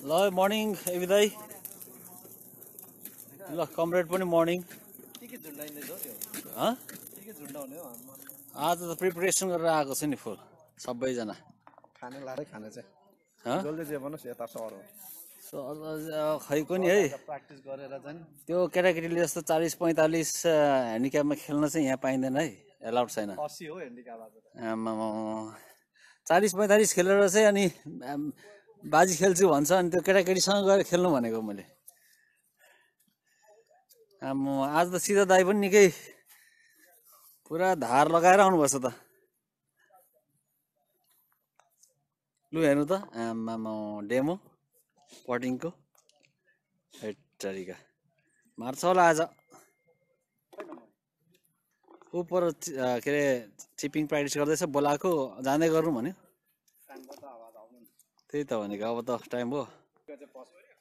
ल morning AB दाई ल कमरेड पनि मर्निङ आज त प्रिपरेसन गरेर आएको छु नि फुल सबैजना खाने लारै खाने चाहिँ जल्दी जे भन्नुस् यता सर हो खै पनि है प्र्याक्टिस गरेर चाहिँ त्यो केटाकेटीले जस्तो 40-45 ह्यान्डिक्यापमा खेल्न चाहिँ यहाँ पाइँदैन है एलाउड छैन 80 हो ह्यान्डिक्याप 40-45 खेलेर चाहिँ अनि बाजी खेल्छु भन्छ अनि त्यो केटाकेटीसँग गएर खेल्नु भनेको मैले आज त सिधा दाई पनि निकै पुरा धार लगाएर आउनुपर्छ त लु हेर्नु त डेमो पटिङको हेटरिका मार्छ होला आज उपर के अरे चिपिङ प्र्याक्टिस गर्दैछ बोलाएको जाँदै गर्नु भन्यो त्यही त भनेको अब त टाइम हो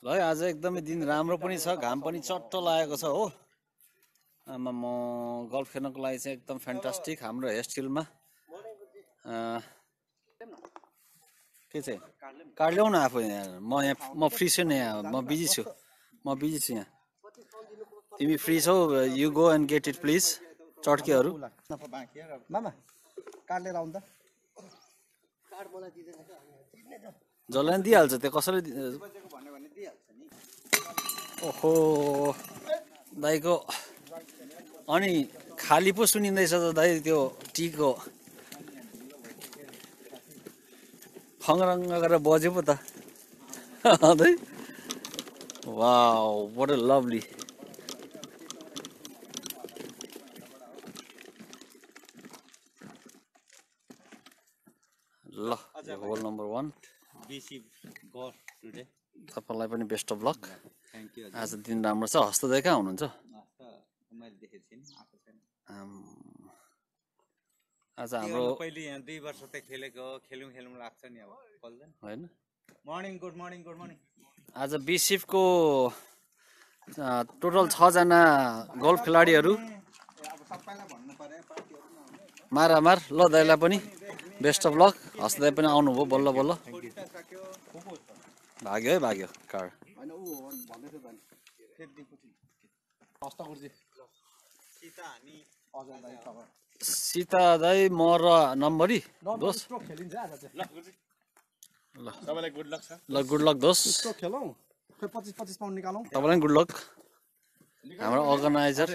ल आज एकदमै दिन राम्रो पनि छ घाम पनि चट्ट लागेको छ हो आमा म गल्फ खेल्नको लागि चाहिँ एकदम फ्यान्टास्टिक हाम्रो हेस्टिलमा के चाहिँ कार्ड ल्याउन आफू यहाँ म फ्री छु नि यहाँ म बिजी छु यहाँ तिमी फ्री छौ you go and get it please चड्केहरू मामा कार्ड लिएर आउनु त जसलाई पनि दिइहाल्छ त्यो कसैले ओहो दाइको अनि खाली पो सुनिँदैछ त दाइ त्यो टीको खङरङ्ग गरेर बज्यो पो त वाउ व्हाट अ लभली ल होल नम्बर 1 तपाईँलाई पनि बेस्ट अफ लक आज दिन राम्रो छ हस्तदै कहाँ हुनुहुन्छ आज हाम्रो पहिले यहाँ 2 वर्ष त खेलेको खेलौँ लाग्छ नि अब बोल्दैन हैन मर्निङ गुड मर्निङ आज बिसिफको टोटल 6 जना गोल्फ खेलाडीहरू मारामार ल दाइलाई पनि बेस्ट अफ लक हस्दै पनि आउनुभयो बल्ल बल्ल भाग्यो कार्ड सीता दाई म र नम्बरी दोस ल सबैलाई गुड लक छ ल गुड लक दोस स्ट्रोक खेलौँ खै 25 पाउन्ड निकालौँ तपाईलाई गुड लक हाम्रो अर्गनाइजर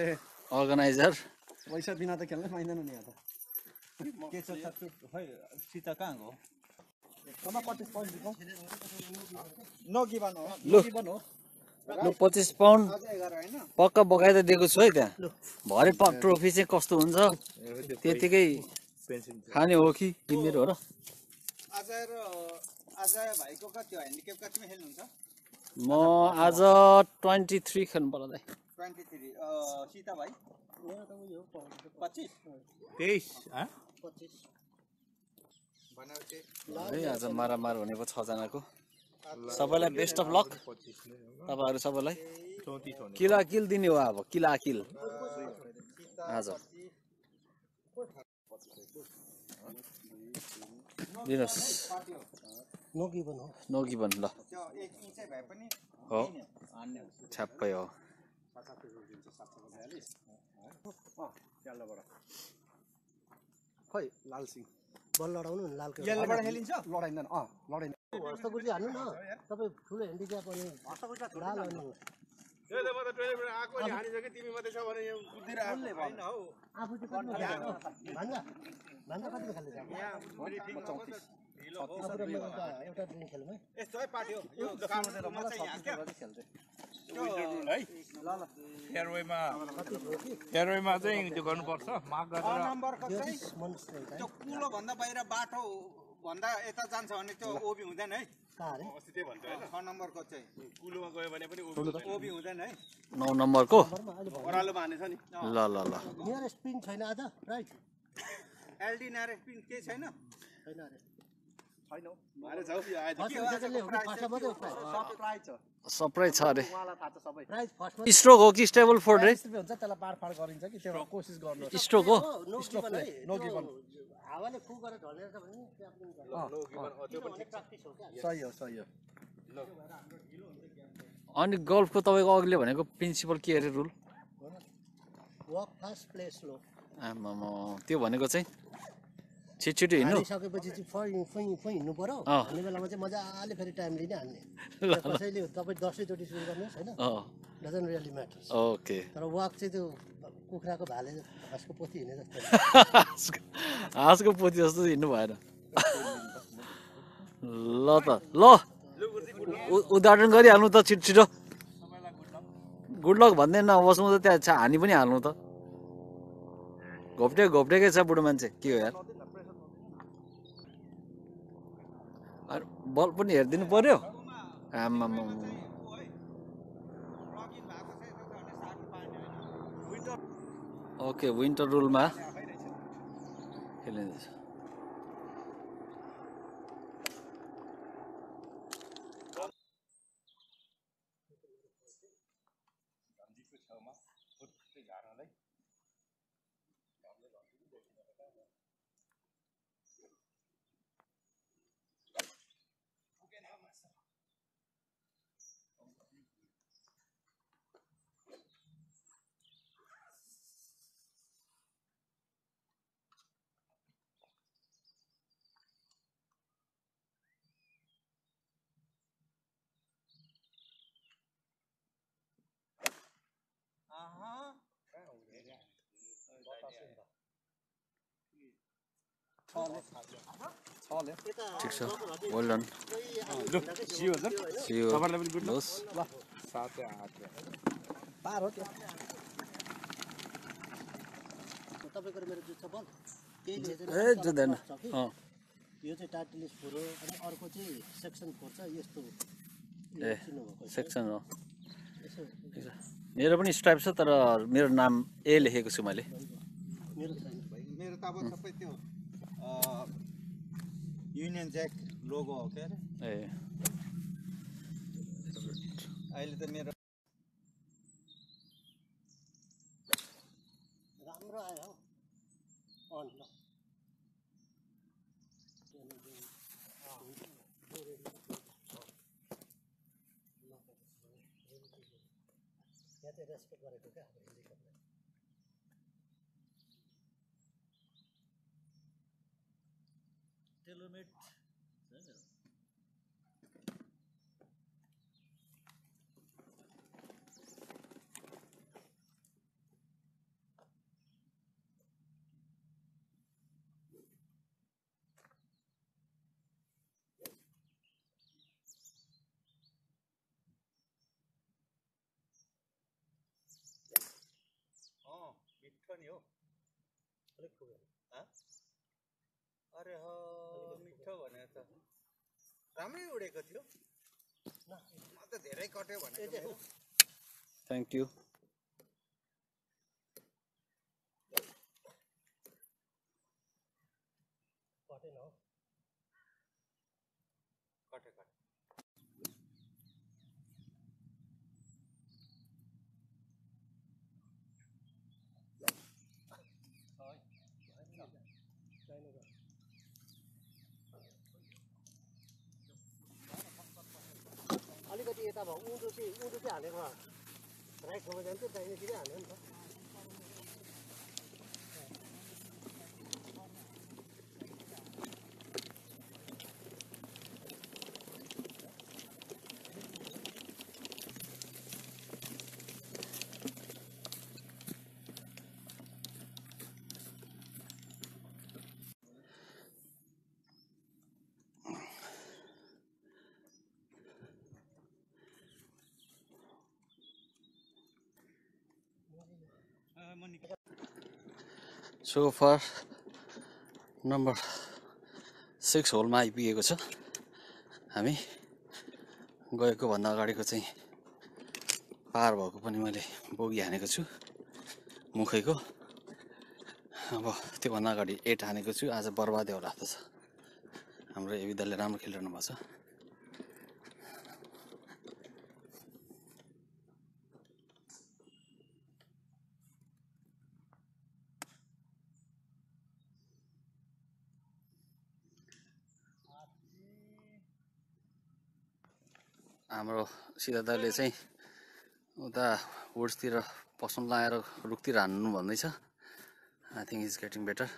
पैसा बिना त खेल्नै पाइँदैन नि यहाँ के छ खै सीता कहाँ गयो तमा 25 पाउन्ड दिउँ नो गिभन हो लु 25 पाउन्ड पक्का बगाइदै दिएको छु है त्यहाँ भरे ट्रोफी चाहिँ कस्तो हुन्छ त्यतिकै खाने हो कि तिमीहरू हो र आज भाइको कति हो ह्यान्डिक्याप कतिमा खेल्नुहुन्छ म आज 23 खेल्नु पर्ला दाइ 23 सीता भाइ 25 है आज मारामार हुनेको 6 जनाको सबैलाई बेस्ट अफ लक तपाईहरु सबैलाई किल दिने हो अब किल आज दिनुस् नो गिभन ल हो छ्याप्पै हो खै लाल सिंह बल लडाउनु नि लाल यल्लोबाट खेलिन्छ लडाइँदैन लडाइँदैन हस्तकुटी हान्नु न तपाईँ ठुलो ह्यान्डिक्याप अनि लाल हान्नु आफू चाहिँ कतिमा खेल्दैछ एउटा दिन खेलौँ है फेयरवेमा चाहिँ त्यो गर्नुपर्छ मार्क गरेर त्यो कुलो भन्दा बाहिर बाटो भन्दा यता जान्छ भने त्यो ओबी हुँदैन है अस्ति त्यही भन्छ हैन 6 नम्बरको चाहिँ कुलोमा गयो भने पनि ओबी हुँदैन है 9 नम्बरको ओरालोमा हानेछ नि ल नियरेस्ट पिन छैन आज राइट एलडी नियरेस्ट पिन के छैन अरे छैन मारे जाऊ यो आए सरप्राइज छ अरे उहाँलाई थाहा छ सबै प्राइस फर्स्टमा स्ट्रोक हो कि स्टेबल फोर्ड रे हुन्छ त्यसलाई बारफाड गरिन्छ कि त्यो कोसिस गर्नु स्ट्रोक हो नो गिभन हावाले फु गरेर ढलेर छ भने सही हो अनि गल्फको तपाईँको अघिले भनेको प्रिन्सिपल के अरे rule walk fast play slow आमामा त्यो भनेको चाहिँ छिटो हिँड्नु हानिसकेपछि चाहिँ फै हिँड्नु पर्यो अँ। भन्ने बेलामा चाहिँ मजाले फेरि टाइम लिने हान्ने कसैले तपाईँ 10 चोटि सुरु गर्नुहोस् होइन डजन्ट रियली म्याटर्स ओके तर वाक चाहिँ त्यो कुखुराको भाले घाँसको पोथी हिँड्ने जस्तो हाँसको पोथी जस्तो हिँड्नु भएन ल त ल उद्घाटन गरिहाल्नु त छिटो गुड लक भन्दै नबस्नु त त्यहाँ हानी पनि हाल्नु त घोप्टेकै छ बुढो मान्छे के हो यार बल पनि हेरिदिनु पर्यो आमामा ओके विन्टर रुलमा खेलिँदैछ ठिक छ वेल डन पार हो त्यो तपाईँको मेरो जुत्ता बल केही ए जुत्दैन यो चाहिँ टार्टिलिस 4 हो अनि अर्को चाहिँ सेक्सन 4 छ यस्तो ए सेक्सन हो मेरो पनि स्ट्राइप छ तर मेरो नाम ए लेखेको छु मैले मेरो छैन मेरो त अब सबै त्यो युनियन ज्याक लोगो हो के अरे ए अहिले त मेरो राम्रो आयो अन ल यहाँ चाहिँ रेस्पेक्ट गरेको क्या हाम्रो हिन्दी शब्द टेलोमेट मिठो नि हो अलिक पुग्यो अरे हो मिठो भनेर त राम्रै उडेको थियो म त धेरै कट्यो भनेको थ्याङ्क यू कटेन हो कट्यो अलिकति यता भयो उँधो चाहिँ हालेको राइट ठाउँमा जान्छ दाहिनेतिरै हाल्यो नि त सो फर नम्बर 6 होलमा आइपुगेको छ हामी गएको भन्दा अगाडिको चाहिँ पार भएको पनि मैले बोगी हानेको छु मुखैको अब त्योभन्दा अगाडि 8 हानेको छु आज बर्बादै होला जस्तो छ हाम्रो एबी दलले राम्रो खेलिरहनु भएको छ हाम्रो सिधा दाइले चाहिँ उता वुड्सतिर पसौँ लगाएर रुखतिर हान्नु भन्दैछ। I think is getting better.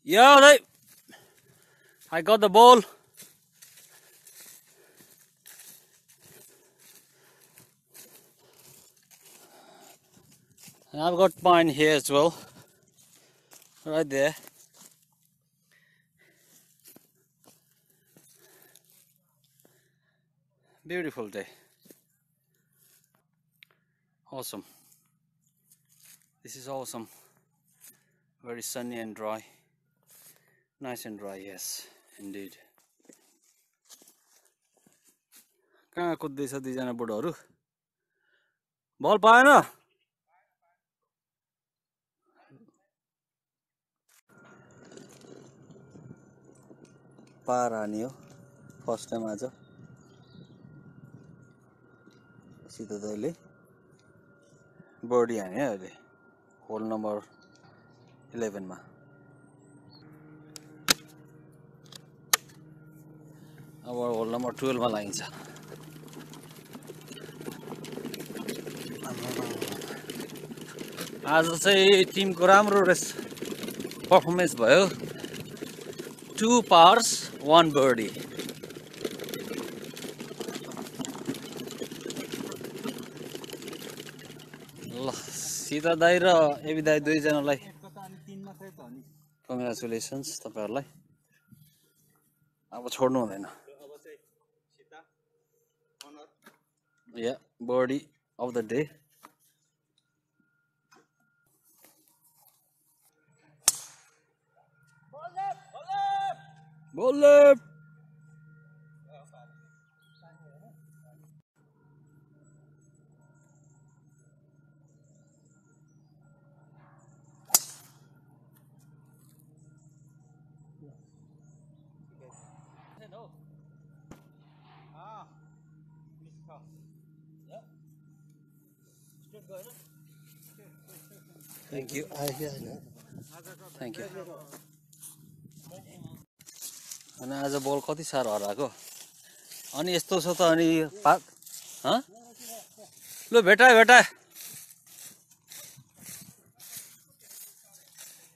Yeah, I got the ball. And I've got mine here as well. Right there. Beautiful day. Awesome. This is awesome. Very sunny and dry. Nice and dry, yes, indeed. कहाँ कुद्दैछ दुईजना बुढोहरू? बल पाएन? पार हानी हो first time आज। सिधा दाइले birdie हाने अहिले होल नम्बर 11 मा। अब होल नम्बर 12 मा लागिन्छ। आज चाहिँ टिमको राम्रो पर्फर्मेन्स भयो। 2 pars 1 birdie। ल सीता दाई र एबी दाई दुईजनालाई कङ्ग्रेचुलेसन्स तपाईहरुलाई। अब छोड्नु हुँदैन। या birdie of the day. Ball left. Thank you. Thank you. अनि आज बल कति साह्रो हराएको अनि यस्तो छ त अनि लु भेटा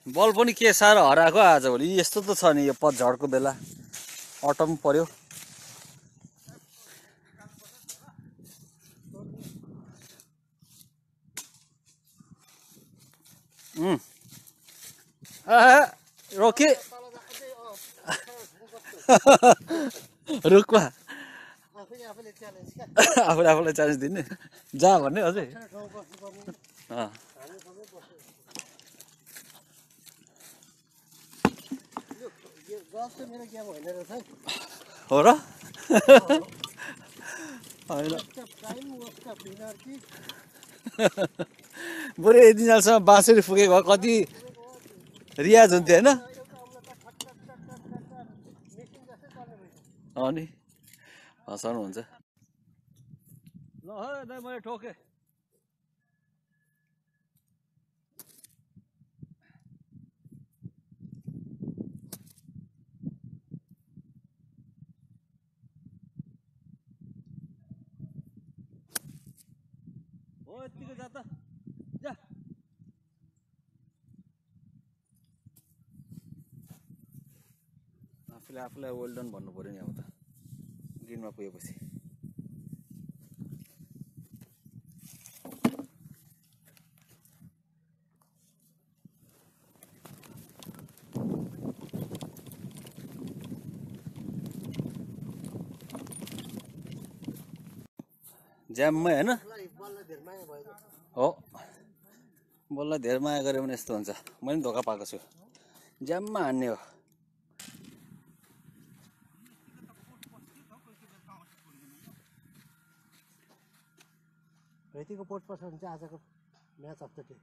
बल पनि के साह्रो हराएको आजभोलि यस्तो त छ नि यो पतझडको बेला अटम पर्यो रोके रुखमा आफूले च्यालेन्ज दिने जा भन्ने अझै हो र बरु यति जालसम्म बाँसुरी फुकेको भए कति रियाज हुन्थ्यो होइन अनि हँसाउनु हुन्छ ल दाइ मैले ठोके हो यतिको जा त जा आफूलाई वेल डन भन्नु पर्यो नि अब त ग्रिनमा पुगेपछि ज्याममै होइन हो बललाई धेरै माया गऱ्यो भने यस्तो हुन्छ मैले पनि धोका पाएको छु ज्याममा हान्ने हो यतिको पोट पर्छ भने चाहिँ आजको म्याच अफ द डे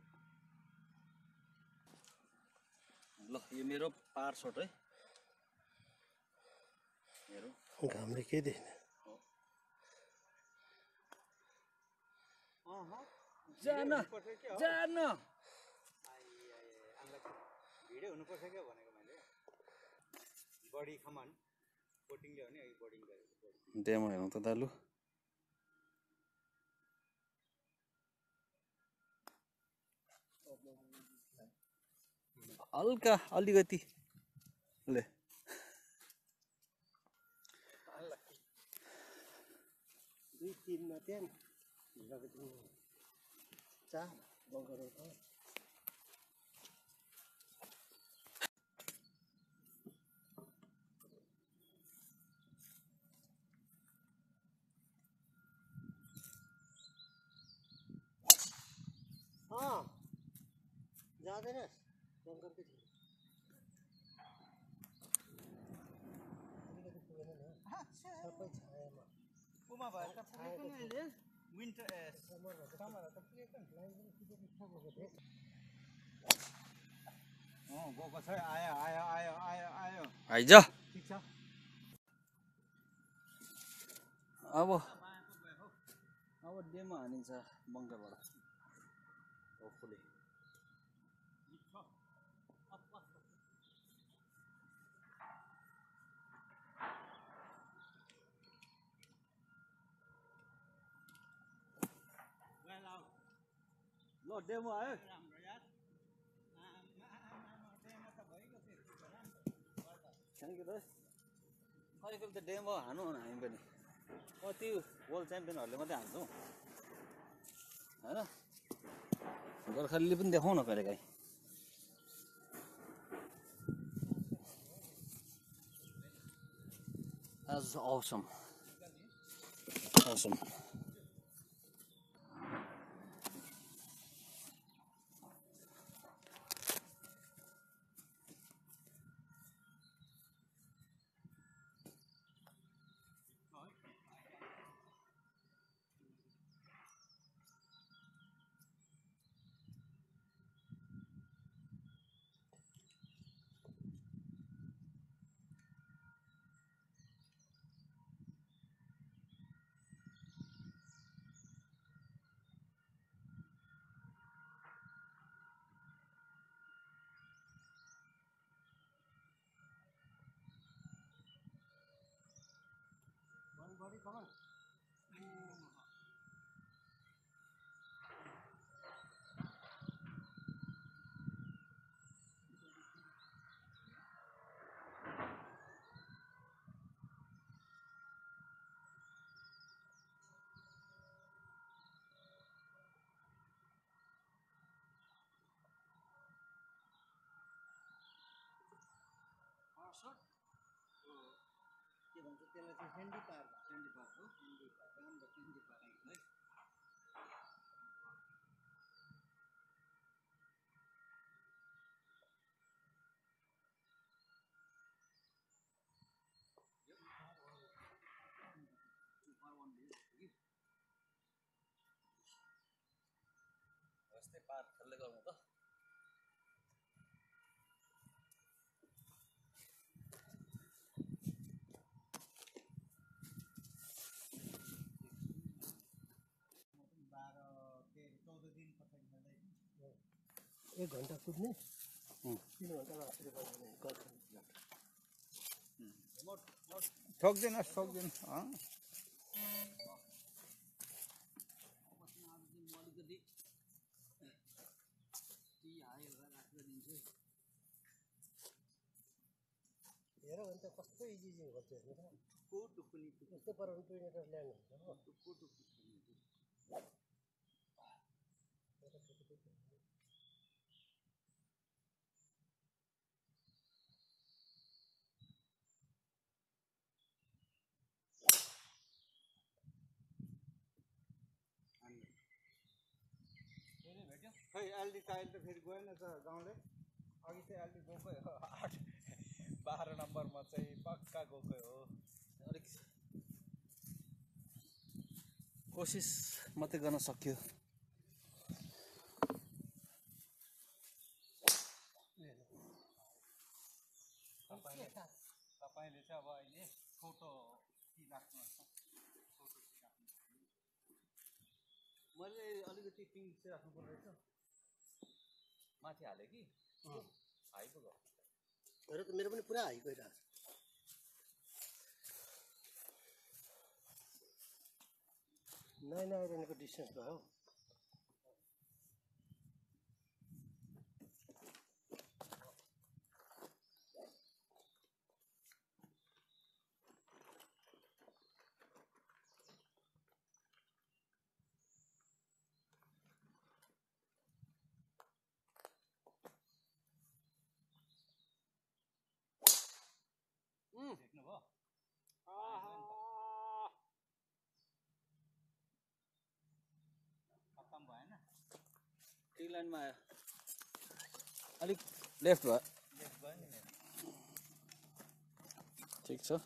ल यो मेरो पार सोट है हेरौँ घामले के देख्ने जान भिडै हुनुपर्छ क्या भनेको मैले बडी कमान कोटिङले हो नि अघि बोर्डिङ गरेको डेमो हेरौँ त दालु हल्का अलिकति ले दुई तिनमा त्यहाँ चार बगर जाँदैनस् बङ्करकै थियो अलिकति पुगेन नि सबै छायामा पुमा भएर त पुगेको नि अहिले विन्टर समर समर त पुगेको नि लाइन पनि ठिकै ठिकठाक भएको थियो गएको छ आयो आयो आयो आयो आयो आइज ठिक छ अब डेमो हानिन्छ बङ्करबाट होपफुली ल डेमो आयो थ्याङ्क यू दाइ कहिले त डेमो हानु हो हामी पनि कति वर्ल्ड च्याम्पियनहरूले मात्रै हान्छौँ होइन गोर्खालीले पनि देखाउँ न कहिले काहीँ That's awesome. Awesome. बडी कमान के भन्छ त्यसलाई चाहिँ ह्यान्डी पार हो ह्यान्डी पार राम्रो ह्यान्डी पार है यस्तै पार खेल्दै गरौँ त एक घन्टा कुद्ने 3 घन्टा आफूले बनाउने गर्छ ठोक्दिनुहोस् हेर भने त कस्तो इजी गर्छ हेर्नु त यस्तै पर 2 मिटर ल्यान्ड हुन्छ हो खै एलडी त अहिले त फेरि गएन त गाउँले अघि चाहिँ एलडी गएकै हो 8-12 नम्बरमा चाहिँ पक्का गएकै हो अलिक कोसिस मात्रै गर्न सक्यो तपाईँले चाहिँ अब अहिले फोटो राख्नुहोस् मैले अलिकति पिङ चाहिँ राख्नु पर्ने रहेछ माथि हालेँ कि मेरो पनि पुरा हाई गइरहेको छ नयाँ आइरहनेको डिस्टेन्स भयो टी लाइनमा आयो अलिक लेफ्ट भयो ठिक छ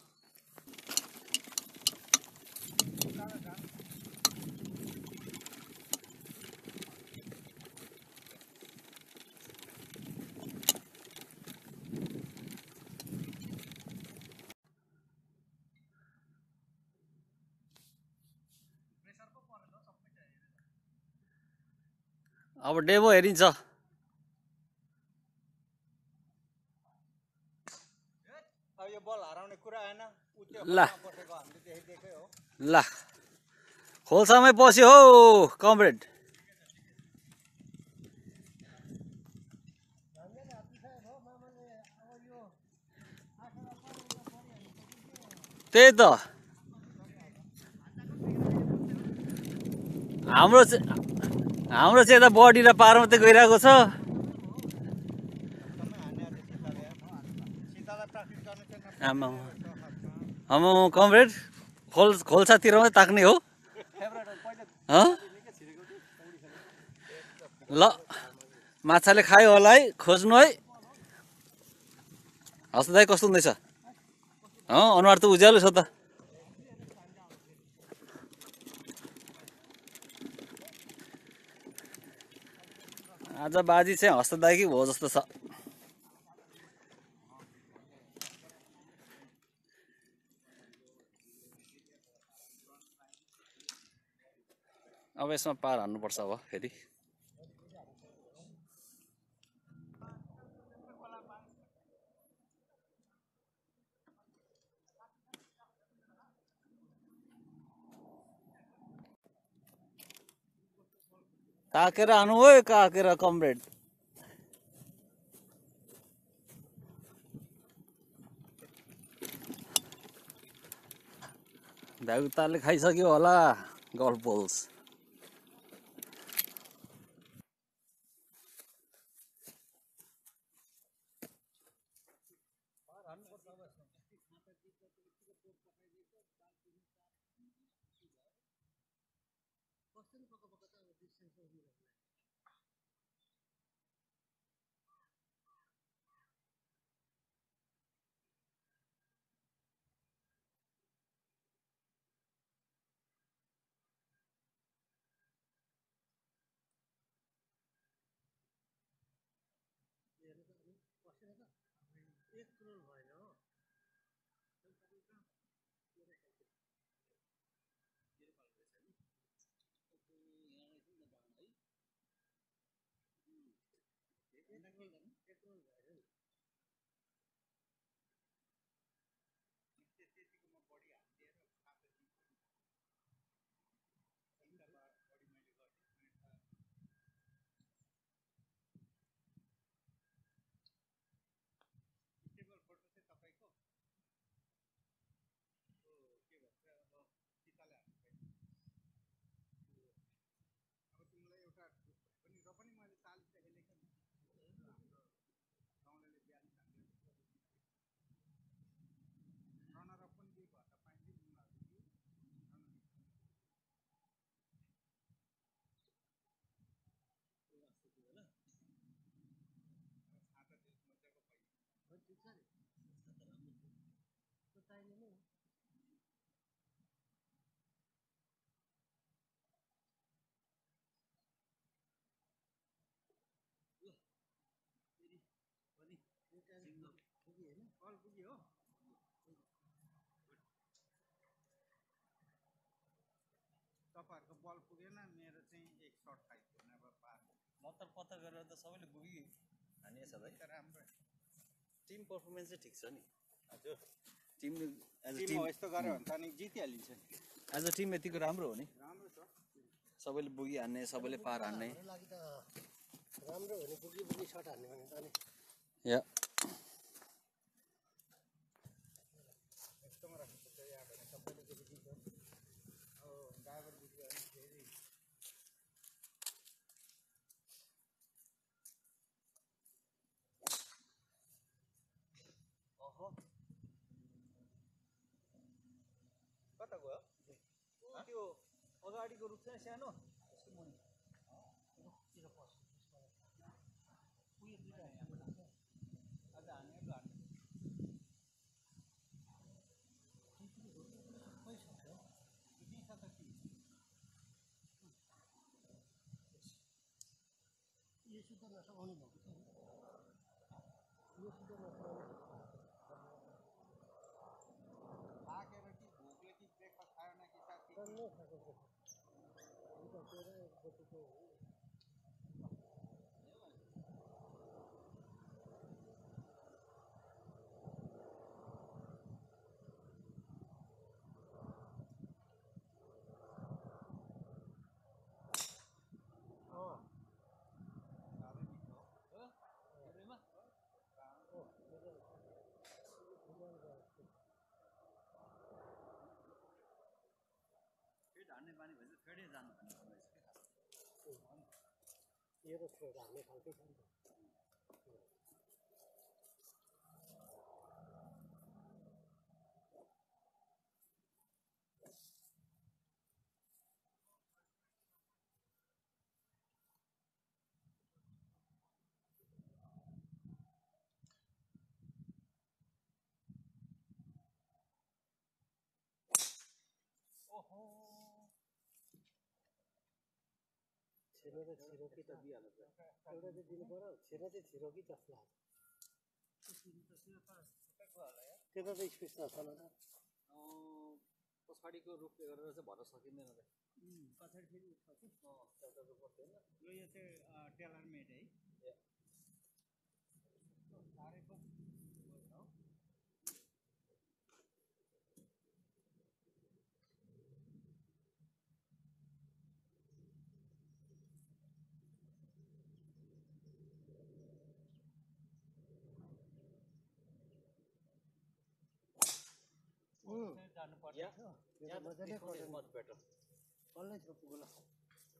अब डेमो हेरिन्छ अब यो बल हराउने कुरा आएन ल बसेको हामीले देखेकै हो ल खोल्सामै पस्यो हौ कमरेड त्यही त हाम्रो चाहिँ यता बडी र पार मात्रै गइरहेको छ आमा कमरेड खोल्सातिर मात्रै ताक्ने हो ल माछाले खायो होला है खोज्नु है हस् दाइ कस्तो हुँदैछ अनुहार त उज्यालो छ त आज बाजी चाहिँ हस्तदायकी भयो जस्तो छ अब यसमा पार हान्नुपर्छ अब फेरि ताकेर हानु हो काकेर कमरेड दाउताले खाइसक्यो होला गल्फ बल्स तपाईहरुको बल पुगेन मेरो चाहिँ एक सर्ट खाइदियो नभए पार लत्तर पत्तर गरेर त सबैले पुग्यो हान्ने छ भाइ टिम पर्फर्मेन्स चाहिँ ठिक छ नि हजुर team as a team team यस्तो गर्यो भने त अनि जितिहालिन्छ एज अ टिम यतिको राम्रो हो नि राम्रो छ सबैले बुगी हान्ने सबैले पार हान्ने हाम्रो लागि त राम्रो हो नि बुगी सर्ट हान्ने भने त अनि या यस्तोमा राख्नुपर्छ यहाँ भने सबैले केही दिन्छ अब ड्राइभर जित्यो भने फेरि कता गयो त्यो अगाडिको रुख चाहिँ सानो आज हानेको हान्ने यो सुत्न नसकाउने भएको छ यो सुत्न नसकाउने थाकेर कि भोकले कि ब्रेकफास्ट खाएन कि साथी डल्लो खाएको छ अन्त तेरो बसेको हान्ने बानी भएपछि फेरि जानु भन्ने यो त छोएर हान्ने खालकै छ नि त छेन त छिरो कि त दिइहाल्छ एउटा चाहिँ दिनु पर्यो छेन चाहिँ छिरो कि जस्तो लाग्छ त्यता चाहिँ स्पेस नछन त पछाडिको रुखले गरेर चाहिँ भन्न सकिँदैन त पछाडि फेरि उठ्छ कि यो चाहिँ टेलर मेड है साह्रै जानु पर्छ मजाले कसलाई छ पुग्ला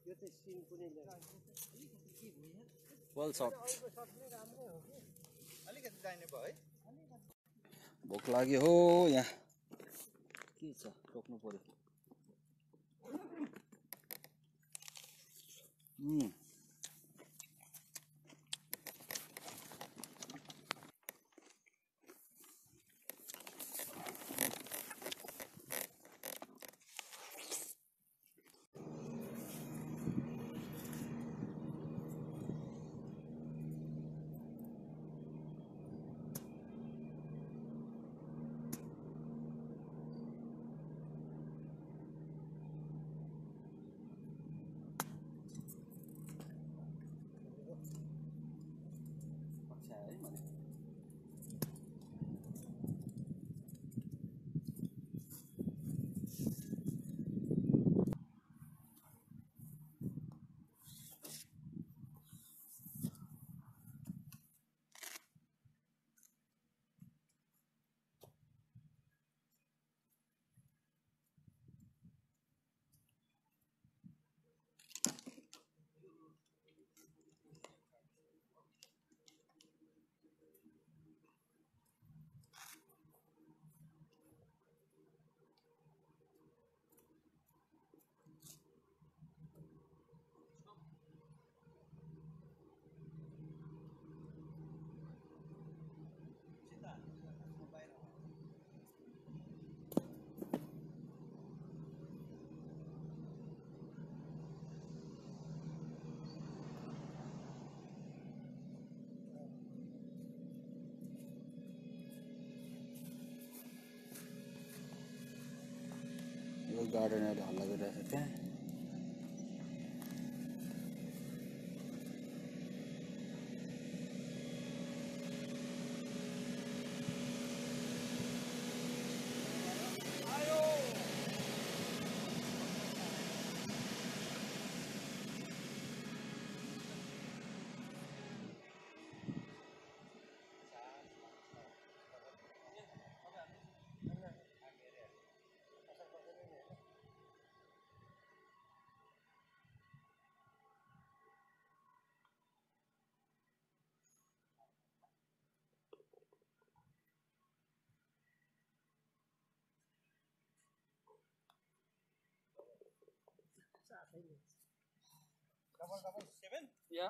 यो चाहिँ सिन कुनै वेल सट अरूको सर्ट पनि राम्रै हो कि अलिकति चाहिने भयो है भोक लाग्यो हो यहाँ के छ रोक्नु पर्यो गार्डनहरू हल्ला गरिरहेको छ त्यहाँ डबल 7 या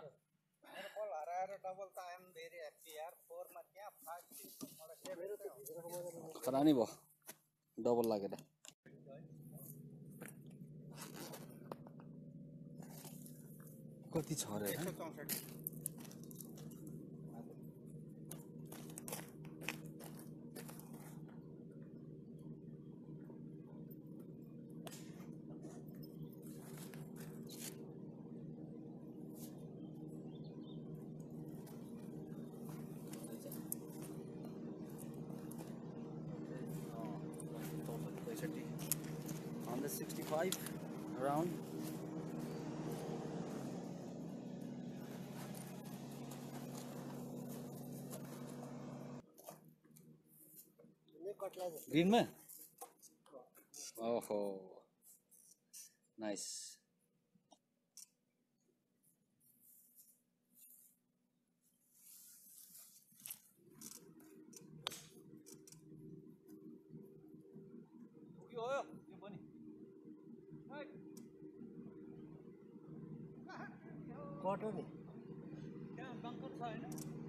मेरो बल हराएर डबल त आई एम भेरी ह्याप्पी यार 4 मा त्यहाँ 5 मलाई 7 खरानी भयो डबल लागेर कति छ रे 164 165 around. Green में? Oh, nice. कटो नि त्यहाँ बङ्कर छ हैन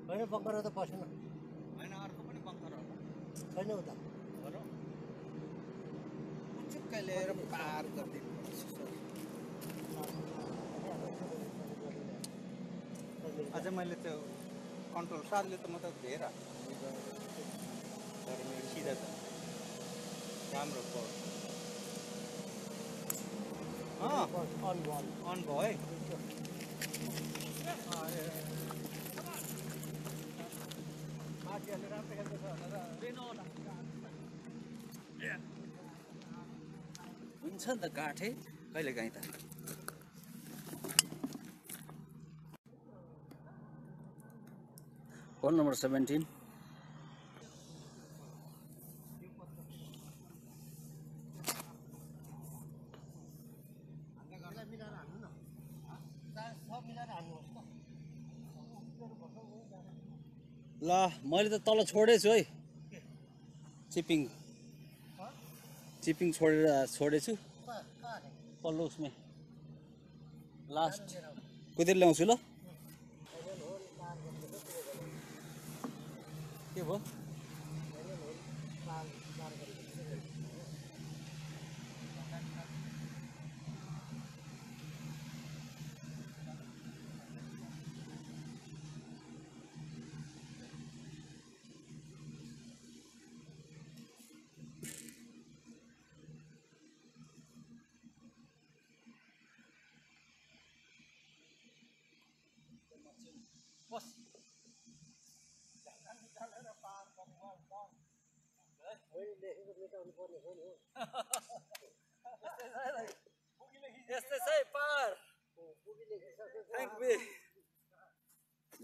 होइन बङ्कर त बसेन हैन अर्को पनि बङ्कर होला छैन उता चुक्कै लिएर पार गरिदिनु अझ मैले त्यो कन्ट्रोल सारले त म त धेरै तर मेरो सिधा छ राम्रो पढ अन भयो है माथिहरूले राम्रो खेल्दैछ भनेर हुन्छ नि त काठै कहिले काहीँ त होल नम्बर 17 ल मैले त तल छोडेछु है चिपिङ छोडेछु पल्लो उसमै लास्ट कुदेर ल्याउँछु ल के भयो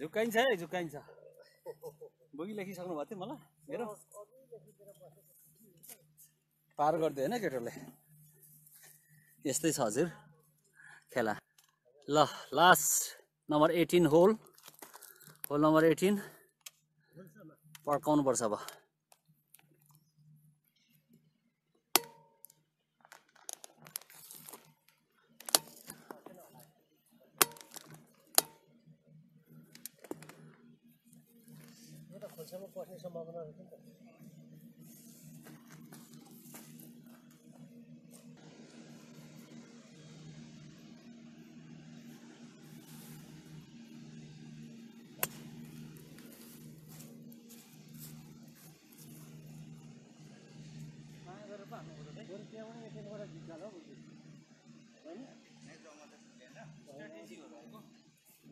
झुक्काइन्छ है झुक्काइन्छ बोगी लेखिसक्नु भएको थियो मलाई मेरो पार गरिदियो होइन केटोले यस्तै छ हजुर खेला ल लास्ट नम्बर 18 होल नम्बर 18 पड्काउनु पर्छ अब खोल्सामा पस्ने सम्भावना रहेछ नि त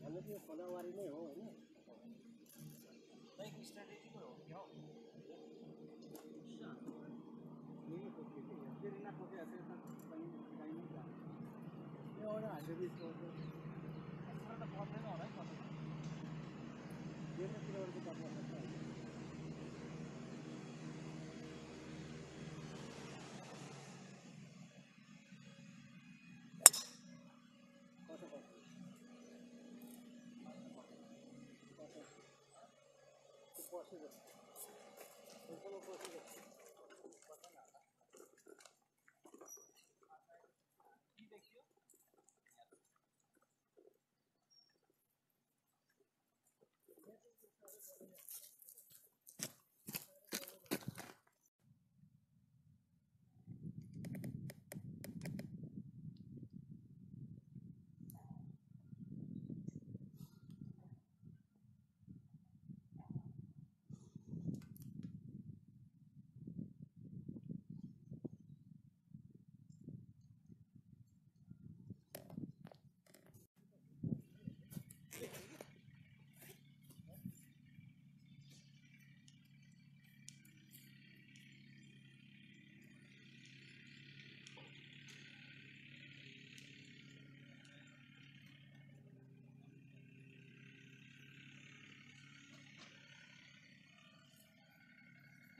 हाम्रो त्यो खोलावारी नै हो होइन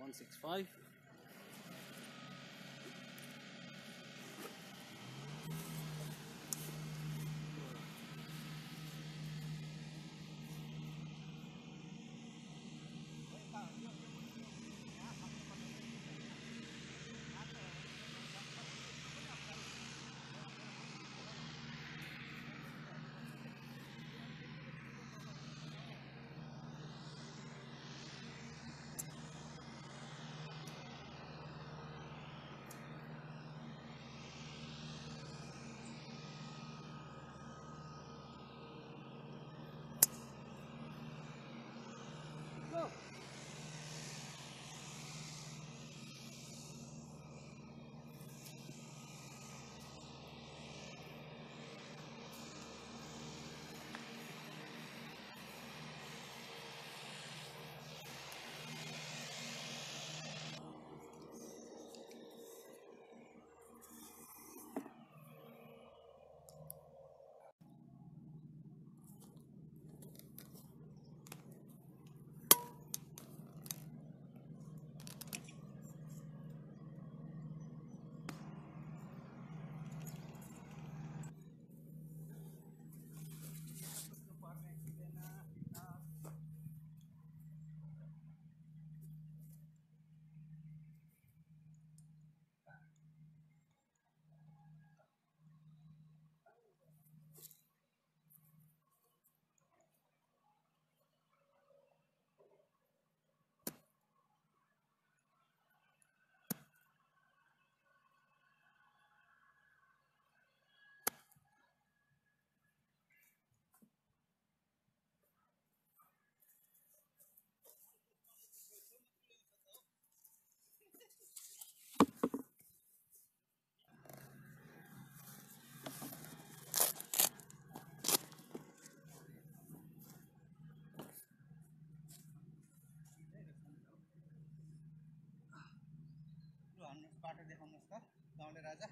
165. बाटो देखाउनुहोस् त गाउँले राजा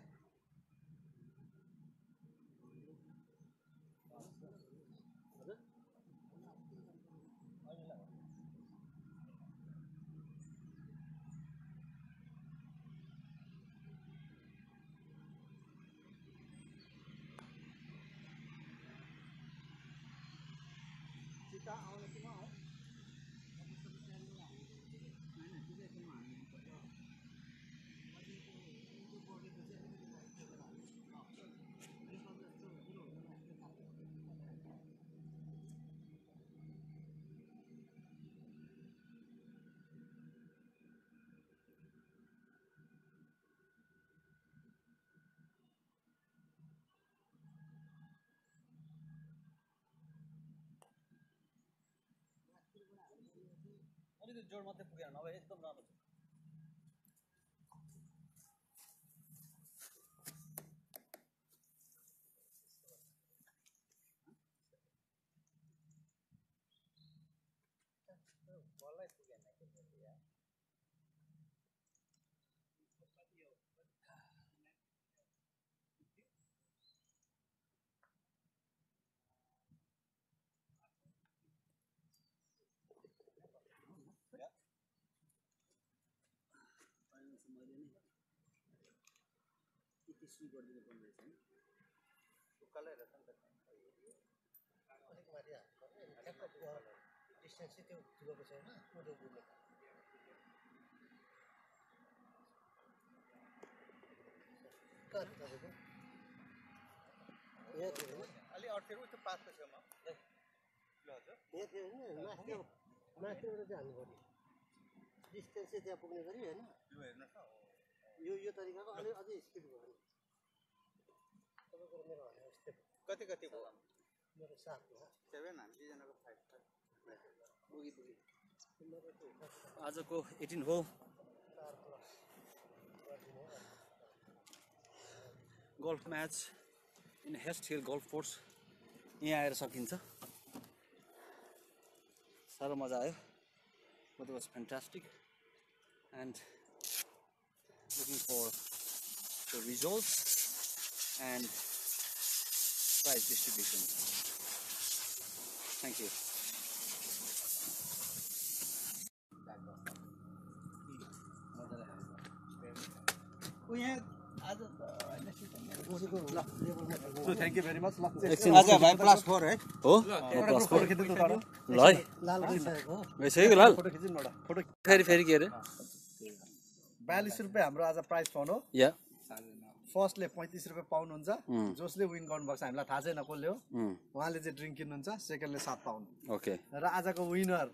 सीता आउने कि नआउ अलिकति जोड मात्रै पुगेन नभए एकदम राम्रो छ बल्लै पुगेन मैले नै यति सुरु गरिदिनु पर्ने रहेछ नि उकालै रहेछ नि त अलिक माथि डिस्टेन्स चाहिँ त्यो ठुलोको छैन मोटो बुझ्ने कहाँ तपाईँको यहाँ थियो अलि अर्थेको त्यो पातको छेउमा ल हजुर यहाँ थियो होइन माथिबाट चाहिँ हाल्नु पर्ने डिस्टेन्स चाहिँ त्यहाँ पुग्ने गरी होइन यो हेर्नुहोस् न यो तरिकाको अझै स्पिड भयो भने तपाईँको मेरो भनेको स्टेप कति कति भयो मेरो 7 हो 7 हामी दुईजनाको 5 पुगी आजको 18 hole golf match in Haste Hill golf course यहाँ आएर सकिन्छ साह्रो मजा आयो It was fantastic and looking for the results and prize distribution. Thank you. यहाँ आज उसको so thank you very much ल एकछिन आज भाइ +4 है हो प्लस फोर ल है लाल गइसकेको हो गइसक्यो लाल फोटो खिचिन न फोटो फेरि के अरे 42 रुपैयाँ हाम्रो आज प्राइस फोन हो या फर्स्टले 35 रुपैयाँ पाउनु हुन्छ जसले विन गर्नुभएको छ हामीलाई थाहा छैन कसले हो उहाँले चाहिँ ड्रिङ्क किन्नुहुन्छ सेकेन्डले 7 पाउनु ओके र आजको विनर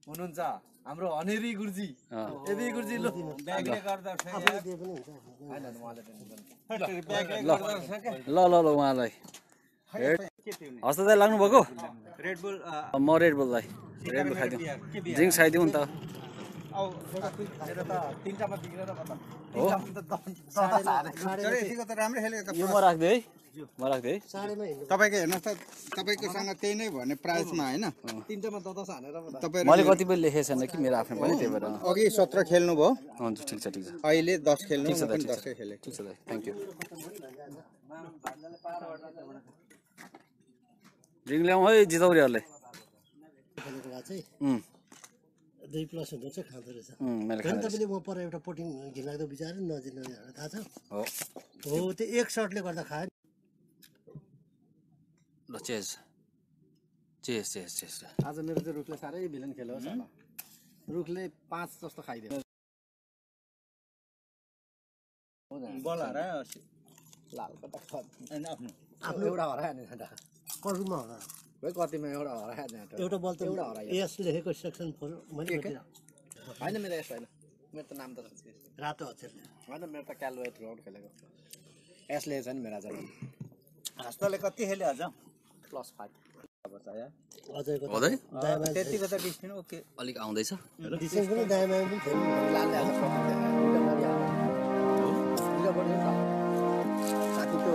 हुनुहुन्छ हाम्रो हनेरी गुरुजी एबी गुरुजी ल ब्यागले गर्दा आफूले दिए पनि हुन्छ हैन उहाँले दिनुहुन्छ ब्यागले गर्दा के ल उहाँलाई हस्ता चाहिँ लाग्नु भएको रेड बुल म रेड बुललाई रेड बुल खाइदिउँ ड्रिङ्क्स खाइदिउँ नि त औ मेरो त तीनटामा बिग्रेर पो हो तर यतिको त राम्रो खेलेको यो म राख्दै है म राख्दै है साडेमा हिँड्नु तपाईको हेर्नुहोस् त तपाईँकोसँग त्यही नै भने प्राइसमा होइन तीनटामा 10 हानेर पो तपाईँ मैले कतिपय लेखेको छैन कि मेरो आफ्नो पनि त्यही भएर अघि 17 खेल्नुभयो हुन्छ ठिक छ अहिले 10 खेल्नु ठिक छ म पनि ठिक 10 कै खेलेँ छ दाइ थ्याङ्क यू ड्रिङ्क ल्याउँ है जिताउरीहरूलाई खेलेको भए चाहिँ 2+ हुँदो चाहिँ खाँदो रहेछ मैले झन् तपाईँले म पर एउटा पोटिङ घिनलाग्दो बिचार नजिक थाहा छ हो हो त्यो एक सर्टले गर्दा खायो ल चेस आज मेरो चाहिँ रुखले साह्रै भिलन खेल्यो हो साला रुखले 5 जस्तो खाइदियो बल हरा लाल कता अनि आफ्नो आफ्नो एउटा हरायो नि त करुमा होला भाइ कतिमा एउटा हरायो नि त एउटा बल त एउटा हरायो एस लेखेको सेक्सन 4 मैले हैन मेरो यस्तो हैन मेरो त नाम त रातो अक्षरले हैन मेरो त क्यालवेट राउन्ड खेलेको यसले छ नि मेरो आज हस्तले कति खेल्यो अझ +5 अजयको हो दाइ दायाँ त्यतिको त डिस्टेन्स ओके अलिक आउँदैछ डिसेन्स पनि दायाँमा पनि खेल्नु लालले हाल्छ दुईटा बढी हाल्छ दुईटा बढी हाल्छ साथी त्यो